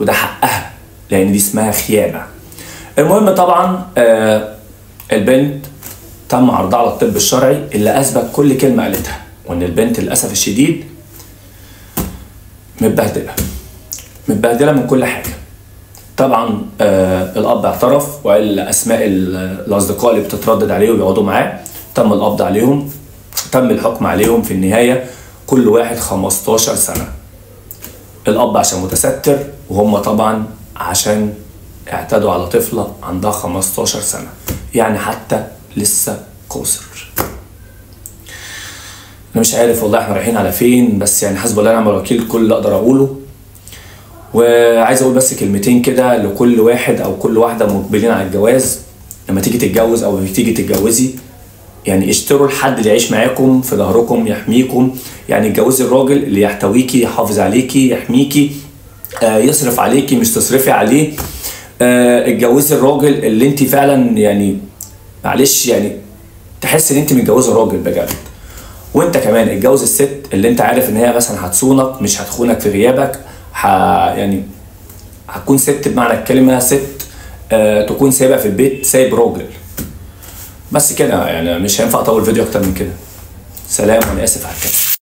وده حقها لان دي اسمها خيانة. المهم طبعا البنت تم عرضها على الطب الشرعي اللي اثبت كل كلمة قالتها، وان البنت للاسف الشديد متبهدله، متبهدله من كل حاجة. طبعا الاب اعترف وقال اسماء الاصدقاء اللي بتتردد عليه وبيقعدوا معاه، تم القبض عليهم، تم الحكم عليهم في النهاية كل واحد 15 سنة. الاب عشان متستر، وهم طبعا عشان اعتدوا على طفله عندها 15 سنة، يعني حتى لسه قاصر. انا مش عارف والله احنا رايحين على فين، بس يعني حسب الله ونعم الوكيل كل اللي اقدر اقوله. وعايز اقول بس كلمتين كده لكل واحد او كل واحدة مقبلين على الجواز. لما تيجي تتجوز او تيجي تتجوزي، يعني اشتروا الحد اللي يعيش معاكم في ظهركم يحميكم. يعني اتجوزي الراجل اللي يحتويكي، يحافظ عليكي، يحميكي، يصرف عليكي مش تصرفي عليه. اتجوزي الراجل اللي انت فعلا يعني معلش يعني تحس ان انت متجوزة راجل بجد. وانت كمان اتجوز الست اللي انت عارف ان هي مثلا هتصونك، مش هتخونك في غيابك، يعني هتكون ست بمعنى الكلمة، ست تكون سايبه في البيت سايب راجل. بس كده يعني مش هينفع اطول فيديو اكتر من كده. سلام، وانا اسف على الكلام.